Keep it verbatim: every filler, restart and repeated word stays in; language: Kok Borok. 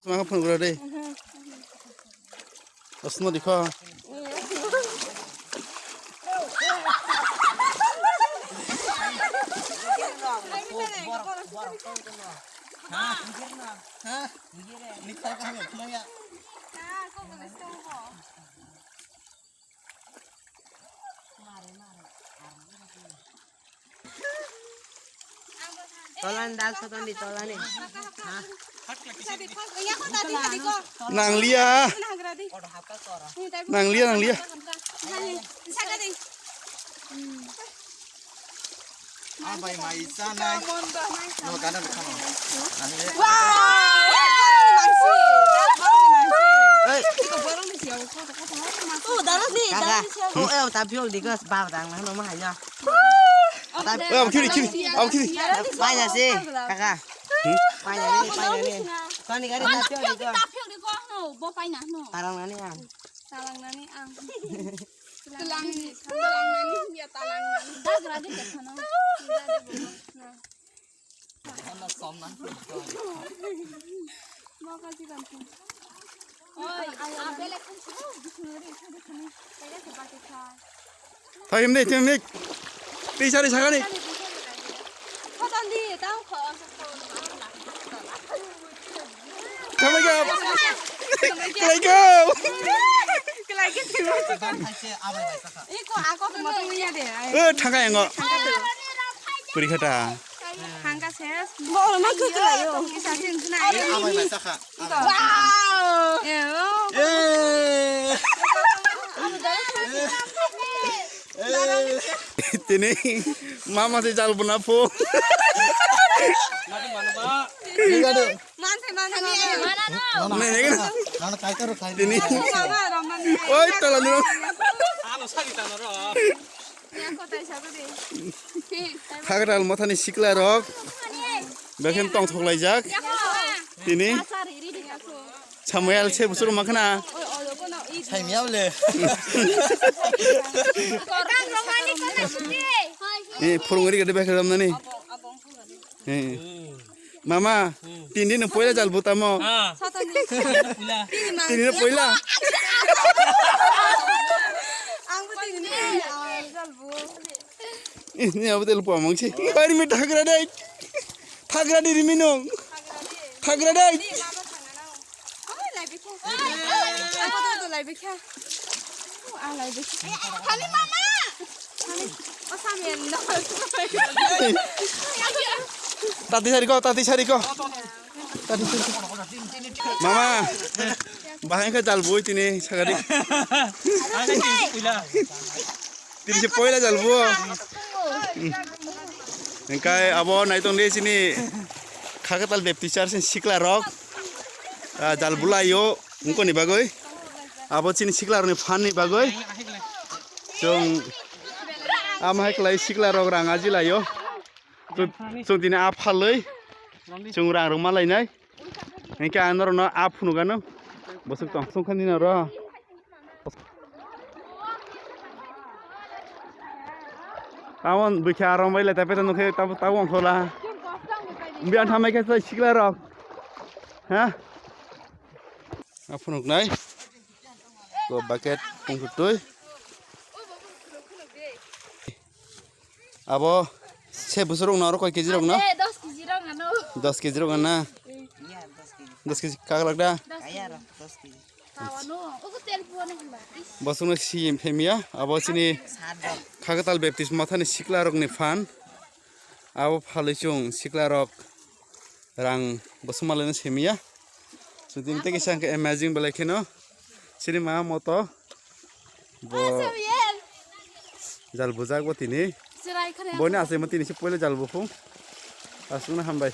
Sma phone gura de. Asma dikha. Tolani dal sotoni tolani. Nangliya. Nangliya, nangliya. Abai mai chanai. No, gana no, come on. Ani le. Wow! Hey. Kaka. Oh, eh, tapi ol digas bab dang, no, no, mahanya. Tapi. Eh, kiri, kiri. Aw, kiri. Mana sih, kaka? Hmm? Mana ni, mana ni? Tani gari tapi ol digas. Tapi ol digas, no, bo paina, no. Tarang nani ang. Talangnani ang. Talang, talangnani, ya talangnani. Dagra de kesana. Oi, a bele kun chu, bismillah, bismillah. Kaya ke bati kha. Thai him de, thai him de. Tei sari sagani. Khodan di, tao kho. Tama gap. Kelai gap. Kelai gap. Iko, ako, motor punya deh. Eh, thangkai ango. Puri khata. Thangka ses. Bo, ma khe kelai yo. Kisa sin sina. Wow. Eh, oh. Eh. Tini mama se jal buna pho. Manthai, manthai. Nai, nai, nai. Tini. Mama, Ramman. Oi, tala nuro. Yang kotai satu deh. Hagral mothani sikla rok. Bekhen tong thoklaijak. Tini. Samuel se busur makhna. Saimiya le. Eh, phurungri gede bekhe ramnani. Eh. Mama, tini no poila jal butamo. Ah. Tini no poila. Ang bo tini no poila jal bu. Ini apa tel pamang sih? Ari mi thagra dai. Thagra di riminong. Thagra dai. Tati sari ko, tati sari ko. Tati sari ko. Mama. Bahai khe jal bui tini sagadi. Tini se poila jal bo. Hingkai abo naitong de chini Khakatal Baptist Church ni sikla rok, ah, jal bulaio wngkoni bagwi. Abo chini sikla rokni phan ni bagwi. Chwng ama hai khlai sikla rok rang ajilaio. Chwng, chwng tini a phalwi chwng rang rwma lainai. Hingke ang norokno a phunukgano bwswk tong songkha nini oro. Tamon bwkhe arom bai le tape tong khe tabo tabo wngkhola. Biyan thamai khe tei sikla rok. Ha? A phunuknai. Ko bucket pungkutui. Abo se bwswk rok no aro koi kg rok no? Eh, dos kg rok ano. Dos kg rok ano. Dos kg kaglak da? Dos kg. Tawano, ugo tel buano hwnba. Bosongno si phemiya, abo chini Khakatal Baptist Mothani sikla rokni phan. Abo phalwi chwng sikla rok rang bosongma laino semiya. Chwng tini tei kisa hwnkhe amazing belai kheno. Chini ma moto bo jal bujak bo tini. Boni achaimo tini se poila jal buphung. Aswkno hambai.